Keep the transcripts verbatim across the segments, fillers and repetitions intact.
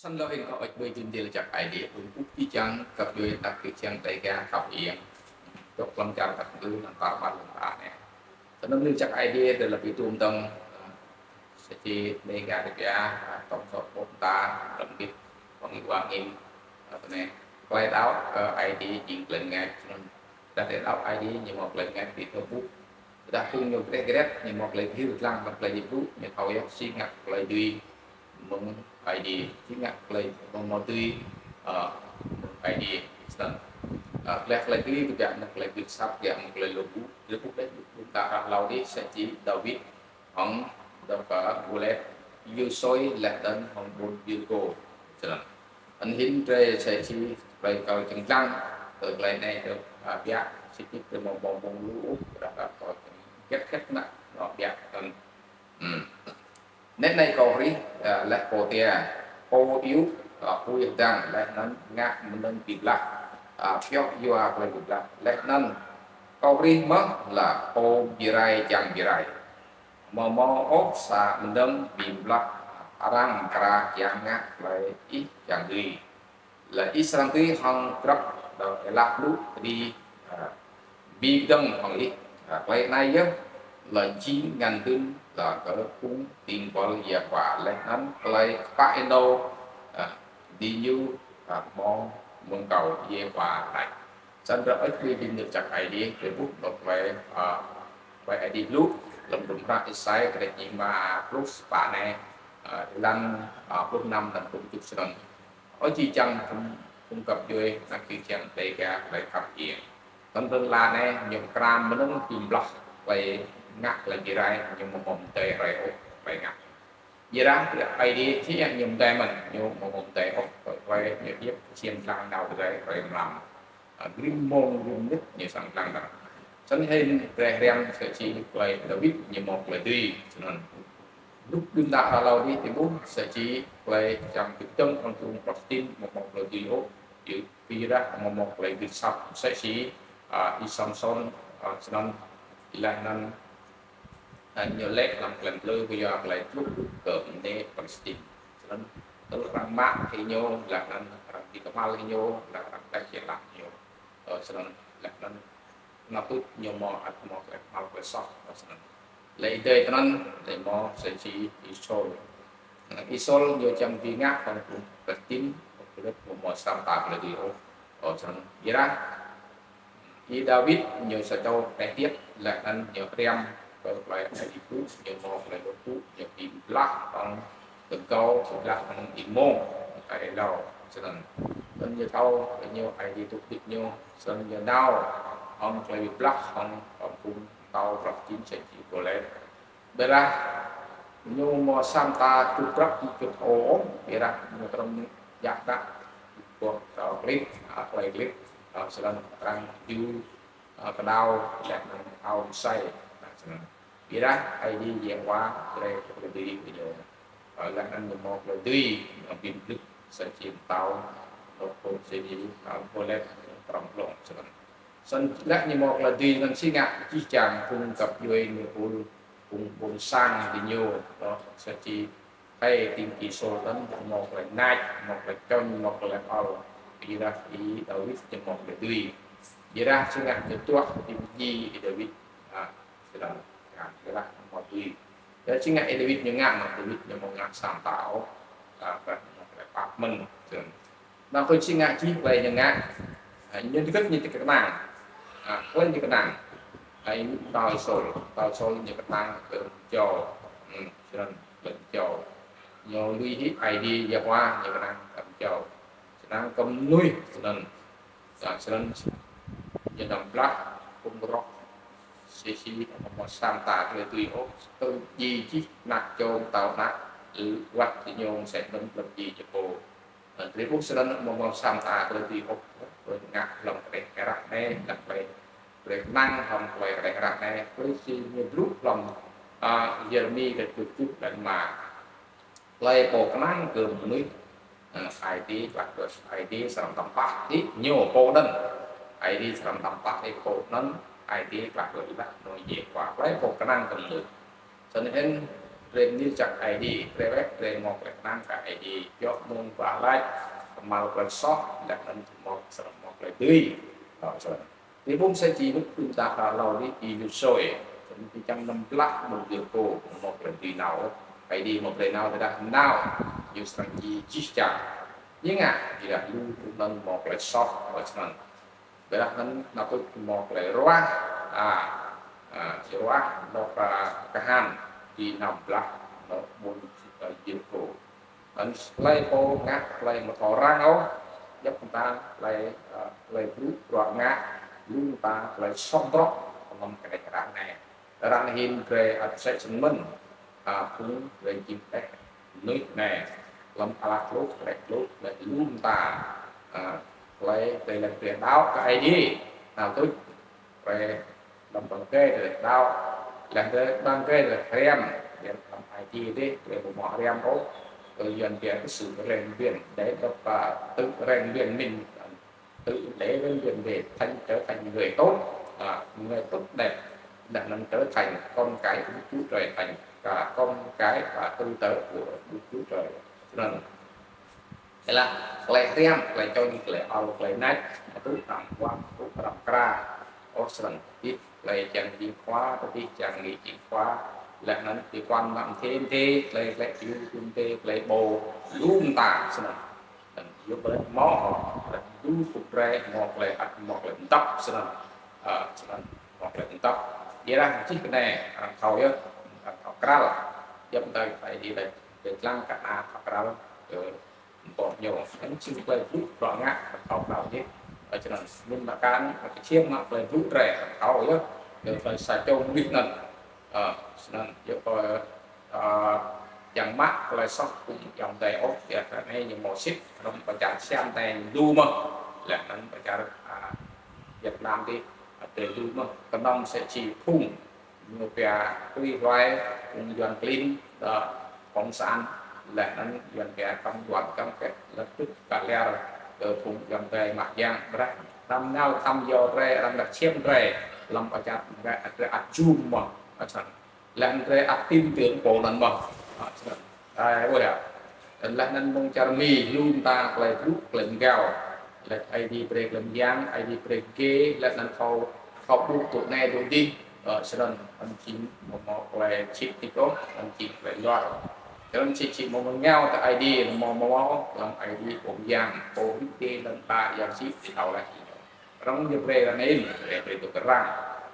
Snăn lŏ hĭn kâo ăt ƀuh jing dĭl jăk Aê Diê ƀuh ƀuh čiăng kăp djuê anak čiăng Dega kăp iêng. Dôk hlăm čar kăp ngư hlăm tar ƀar hlăm tar anei. Snăn dĭl jăk Aê Diê dơ̆ng lŏ bi tuôm dơ̆ng, ơ, sa čô Dega Dega, ơ, tổng số bốn ta, hlăm bit, ƀăng iwa ngin, ơ, tơ anei. Klei đăo kơ Aê Diê jing klei ngă snăn. Dah klei đăo Aê Diê ñu mâo klei ngă bi thâo ƀuh. Dah phung ñu greh gret, ñu mâo klei gĭr dlăng, mâo klei djip ƀuh, ñu thâo yơh si ngă klei dưi mơ̆ng Aê Diê, si ngă klei mâo mâo dưi, ơ, mơ̆ng Aê Diê. Snăn. Ơ, klei klei dưi, kbiă mâo klei gĭr sat, kbiă mâo klei lông ƀuh, drei ƀuh đei, ƀuh ta rah hlâo dih, sa čô Dawid, hŏng, dôk kơ, Goliat, Yusôi, leh anăn hŏng ƀuôn Yêrikô. Snăn. Anăn hĭn drei sa čô, klei kâo čiăng dlăng, kơ klei anei dôk, ơ, kbiă, sa čô drei mâo ƀơ̆ng ƀơ̆ng lu, dah kơ kâo čiăng gĭt gĭt mă, nŏ kbiă, anăn. Hmm. Nĕ anei kâo hrih, ơ, leh pô tiê, pô iu, ơ, pô yơh dăng, leh anăn ngă mnơ̆ng bi blah, ơ, pioh yua klei bi blah, leh anăn kâo hrih mơh leh pô bi rai čiăng bi rai. Mâo mâo ôh sa mnơ̆ng bi blah arăng mkra čiăng ngă klei ih čiăng dưi. Leh ih srăng dưi hŏng grăp dŏ êlah lu kđi, ơ, bi kdơ̆ng hŏng ih, ơ, klei anei yơh, leh jing ngăn dưn, leh kơ phung dĭng buăl Yêhôwa, leh anăn klei kpă ênô, ơ, diñu, ơ, mâo mơ̆ng kâo Yêhôwa lač. Snăn drei ăt bi bi nư̆ čăk Aê Diê, drei ƀuh dôk klei, ơ, klei Aê Diê lu, hlăm hdruôm hră Êsai, kdrêč êma pluh sa pă anei, ơ, êlan, ơ, pluh năm leh anăn pluh kjuh snăn. Ơ, jih jang phung, phung găp djuê, anak čô čiăng Dega, klei kăp iêng. Tơl tơl la anei, ñu kram mnơ̆ng bi blah, klei ngă, klei bi rai, ñu mâo mâo mdei rai ôh, klei ngă. Ƀiădah, Aê Diê, si ngă ñu mdei mơ̆n, ñu mâo mâo mdei ôh, klei, klei, ñu điêp, ksiêm dlăng nao rai, rai mlam. Ơ, grim mông, grim nit, ñu srăng dlăng dlăng. Snăn hĭn, drei hriăm, sa čô klei Dawid, ñu mâo klei dưi, snăn. Dôk đưm đă hlâo dih ti ƀuh, sa čô klei čiăng bi kdơ̆ng hŏng phung Palestin, mâo mâo klei dưi ôh, ƀiădah mâo mâo klei gĭr sat, sa čô, ơ, Y Samsôn, ơ, snăn, leh anăn, ơ, ñu lĕ hlăm klei mplư kyua klei tluh kơ mniê Palestin. Snăn, tơl arăng mă kơ ñu, leh anăn arăng bi kmhal kơ ñu, leh anăn arăng đăč êlah ñu. Ơ, snăn, leh anăn, nao tuč ñu mâo ăt mâo klei kmhal klei soh, ơ, snăn. Leh êdei tinăn, leh mâo sa čô Y Sôl. Ơ, Y Sôl ñu čiăng bi ngă hŏng phung Palestin, phung Palestin mâo mâo sa mta klei dưi ôh. Ơ, snăn. Ƀiădah, Y Dawid ñu sa čô kpeh điêt, leh anăn ñu hriăm kơ klei Aê Diê blŭ, ñu mâo klei lŏ blŭ, ñu bi blah hŏng kgâo, bi blah hŏng êmông, klei êlâo, snăn. Snăn ñu thâo, ñu Aê Diê dôk hdĭp ñu, snăn ñu nao hŏng klei bi blah hŏng, hŏng phung mtao Palestin sa čô Goliat. Ƀiădah ñu mâo sa mta tŭ prăk ti čŭt ôh, ƀiădah ñu trông jăk dah, boh, ơ, klĭt, ơ, klei klĭt, ơ, snăn arăng ju, ơ, kđao, leh anăn ao msei, ơ, snăn. Ƀiădah Aê Diê Yêhôwa brei klei dưi kơ ñu. Ơ, leh anăn ñu mâo klei dưi, ơ, bi mdlưh sa čô mtao, lŏ pô sa čô, ơ, Goliat, trông hlŏng, snăn. Snăn leh ñu mâo klei dưi anăn si ngă jih jang phung găp djuê ñu ul, phung ƀuôn sang diñu, ơ, sa čô Hei, tĭng Y Sôl anăn, mâo klei nač, mâo klei čŏng, mâo klei ăl. Ƀiădah Y Dawid ñu mâo klei dưi. Ƀiădah si ngă ñu tuah ti mdjiê Y Dawid. A, ƀiădah, a, ƀiădah mâo dưi. Ƀiădah si ngă Y Dawid ñu ngă, mâo Dawid ñu mâo ngă sa mta ôh. A, ƀiădah mâo klei pap mơ̆n. Snăn. Nao kơ si ngă jih klei ñu ngă. A, ñu dôk ñu ti knang. A, klei ñu knang. A, mtao Y Sôl, mtao Y Sôl ñu knang kơ mjâo. Hmm, snăn. Leh mjâo. Ñu lui hĭ Aê Diê Yêhôwa ñu knang kơ mjâo. Knang kơ mnuih snăn. Snăn, snăn ñu nao blah phung roh. Si si mâo sa mta klei dưi ôh, tơ djiê jih anak čô mtao anak, wăt diñu msĕ mơ̆n klei djiê jih pô. Drei ƀuh snăn mâo mâo sa mta klei dưi ôh, klei ngă hlăm kđeh êrah anei, leh klei, klei knang hlăm klei kđeh êrah anei, klei si ñu blŭ hlăm, a, Yêrêmi kdrêč kjuh leh anăn êma. Klei pô knang kơ mnuih, a, Aê Diê, klei kơ Aê Diê srăng tăm pah hĭ ñu pô anăn. Aê Diê srăng tăm pah hĭ pô anăn, Aê Diê klei kơ êlah anăn Yêhôwa. Klei pô knang kơ mnuih. Snăn hĭn, Drei mni jăk Aê Diê, drei wĕ, drei mâo klei knang kơ Aê Diê. Yơh mơ̆ng wah lač, kmhal klei soh, leh anăn mâo srăng mâo klei dưi. Ơ, srăng. Ti bum sa čô mŭt tŭ ta hlâo dih Y-Yôsuê. Srăng ti čang năm blah mơ̆ng Yêrikô, mâo klei dưi nao. Aê Diê mâo klei nao tơdah nao. Yơh srăng jih jih čang. Ñu ngă, ƀiădah lu tŭ anăn mâo klei soh, ơ, srăng. Ƀiădah anăn nao tuč mâo klei ruah, a, a, ruah, dôk, a, kahan, ti năm blah, dôk ƀuôn, a, Yêrikô. Anăn klei pô ngă, klei amâo thâo răng ôh, djăp mta klei, a, klei blŭ, ruah ngă, lu mta klei soh brŏk, hlăm kđeh arăng anei. Arăng hĭn drei ăt sĕ snăn mơ̆n, a, phung drei jing kđeh mnuih anei. Hlăm ala tluh, kđeh tluh, kđeh lu mta, a, klei, klei leh drei đăo kơ Aê Diê. Nao tuč, klei hlăm ƀăng êgei drei đăo, leh drei ƀăng êgei drei hriăm, leh hlăm Aê Diê dih, drei ƀu mâo hriăm ôh, kơ Yuăn pia kơ sự rèn luyện, để được, à, tự rèn luyện mình, tự để rèn luyện để thành, trở thành người tốt, à, người tốt đẹp, leh anăn trở thành con cái của Đức Chúa Trời, thành, à, con cái và tư tớ của Đức Chúa Trời. Cho nên, Ƀiădah klei hriăm, klei čŏng, klei ăl, klei nač, tŭ tam wah, tŭ ram kra, ôh srăng tĭt, klei čiăng jing khua, tơ tĭt čiăng ngă jing khua, leh anăn ti kuan mă mthê mthê, klei, klei piu piu mthê, klei ƀô, lu mta srăng. Anăn yơh klei mâo, klei lu kŭp drei, mâo klei ăt, mâo klei mdăp srăng. Ơ, srăng, mâo klei mdăp. Ƀiădah čih kơ anei, arăng thâo yơh, arăng thâo kral. Yơh mdei, klei dih leh, klei dlăng kơ ana thâo kral, ơ, Mpŏ ñu, anăn jing klei blŭ bruă ngă, thâo kral dih. Ơ, snăn, mĭn mă kan, kčiêm mă klei blŭ drei, thâo yơh, kơ klei sa čô mnuih anăn. Ơ, snăn, yơh kơ, ơ, yang mă klei soh phung ayŏng adei ôh, ya, kơ anei ñu mâo sĭt, hlăm pơ čar Siam anei lu mơh, leh anăn pơ čar, a, Việt Nam dih, a, drei lu mơh, knŏng sa čô phung, ñu pia tui hluê, phung Yuăn klin, dŏ, cộng sản, leh anăn Yuăn pia cộng đoàn cam kết lập tức kơ lĕ, kơ phung Yuăn drei mă yang, ƀiădah, năm nao thăm yua drei, arăng dah čiêm drei, hlăm pơ čar drei, drei ăt jum mơh, ơ, snăn. Leh anăn drei ăt tin tưởng pô anăn mơh, ơ, snăn. Ai, ƀuh ya. Leh anăn mơ̆ng čar Mi, lu mta klei blŭ, klei mgao. Leh Aê Diê brei klei myang, Aê Diê brei kgê, leh anăn thâo, thâo ƀuh tŭ anei tŭ dih, ơ, snăn, anăn jing mâo, mâo klei čhĭ ti kôh, anăn jing klei luar. Snăn čhĭ čhĭ mâo mâo ngao tơ Aê Diê, mâo mâo mâo, hlăm Aê Diê pô myang, pô hĭ kgê, lăn ba yang čhĭ ti thâo leh. Arăng ñu brei arăng in, brei, brei tŭ kơ arăng.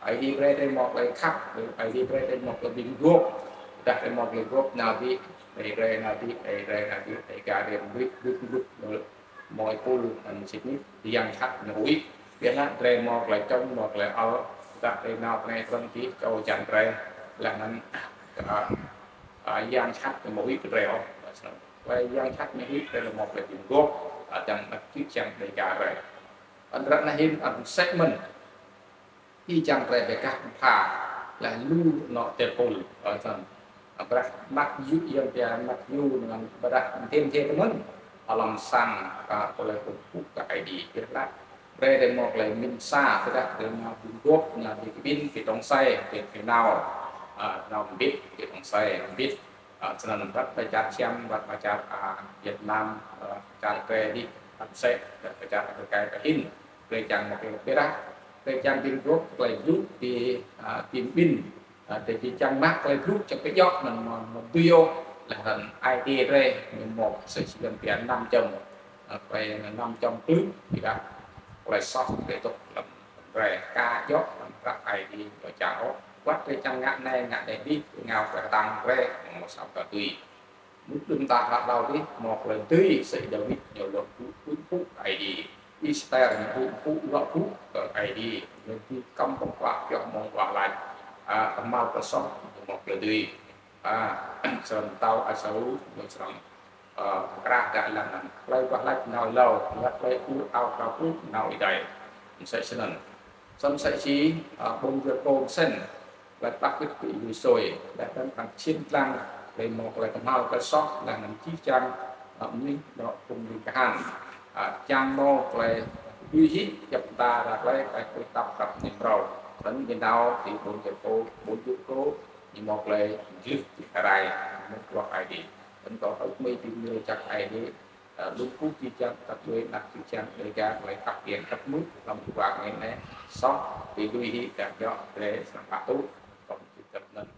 Aê Diê brei drei mâo klei khăp, Aê Diê brei drei mâo klei bi mguôp. Dah drei mâo klei guôp nao dih, drei, drei nao dih, drei, drei nao dih, drei ka drei mrĭt, mrĭt, mrĭt, mrĭt, mâo êpul, anăn sĭt nik, yang jhat ñu huĭ. Ƀiădah drei mâo klei čŏng, mâo klei ăl, dah drei nao klei trăn dih, čô čan drei, leh anăn, a, a, yang jhat ñu mâo huĭ kơ drei ôh. Klei yang jhat ñu huĭ drei leh mâo klei bi mguôp, a, čiăng ăt čih čiăng drei ka drei. Ăt ară anei hĭn ăt msĕ mơ̆n. Ti čang drei bi kah pha, leh lu anôk tơpul, ơ, snăn. Ƀiădah măk yŭ, yang pia măk yŭ, anăn ƀiădah mthê mthê tơ mơ̆n. Hlăm sang, a, klei kkuh kơ Aê Diê, ƀiădah. Brei drei mâo klei mĭn sa, ƀiădah drei mâo bi mguôp, nao bi kƀĭn, bi tŏng asei, bi, bi nao, a, nao mbĭt, bi tŏng asei, mbĭt. A, snăn wăt pơ čar Siam, wăt pơ čar, a, Việt Nam, a, čar drei dih, ăt msĕ, wăt pơ čar Afrika kơ hĭn. Drei čiăng mâo klei ƀiădah, drei čiăng bi mguôp klei blŭ, bi, a, bi mĭn, a, drei bi čiăng mă klei blŭ, čiăng bi djŏ, anăn mâo, mâo dưi ôh, leh anăn ai tiê drei, ñu mâo sa čô Yuăn pia năm chấm, a, klei năm chấm klư̆, ƀiădah klei soh, klei tŭk, hlăm drei ka djŏ, hlăm prăk Aê Diê, ñu čang ôh. Wăt drei čiăng ngă anei, ngă anei dih, ngă klei ktang drei, mâo sa klei dưi. Mŭt đưm ta hlăk đăo dih, mâo klei dưi, si Dawid ñu lŏ mpŭ, mpŭ, mpŭ Aê Diê. Êster ñu mpŭ, mpŭ, lŏ mpŭ kơ Aê Diê. Ñu bi kăm pŏk klă pioh mơ̆ng wah lač. A, kmhal klei soh, ñu mâo klei dưi. A, snăn mtao Asaul, ñu srăng, a, krah gah lăn anăn. Klei wah lač nao êlâo, leh klei ur ao krao pruh nao êdei. Msĕ snăn. Snăn msĕ si, a, ƀuôn Yêrikô msĕ. Klei plah wĭt kơ Y-Yôsuê, leh anăn arăng čiăng dlăng, klei mâo klei kmhal klei soh, leh anăn jih jang, a, mnuih dôk phung mnuih kahan. A, čiăng mâo klei dưi hĭ, djăp mta klei, klei tăp tăp ñu mrâo. Snăn ñu nao ti ƀuôn Yêrikô, ƀuôn Yêrikô, Ñu mâo klei dlưh ti hrai, mâo bruă Aê Diê. Snăn kâo ăt mĭn ti mni lač jăk Aê Diê, ơ, lu kkuh jih jang, kăp djuê anak jih jang Dega, klei khăp êng khăp mưč hlăm êwa angĭn anei, soh ti lui hĭ dah djŏ drei srăng atu, kâo mni jăk anăn.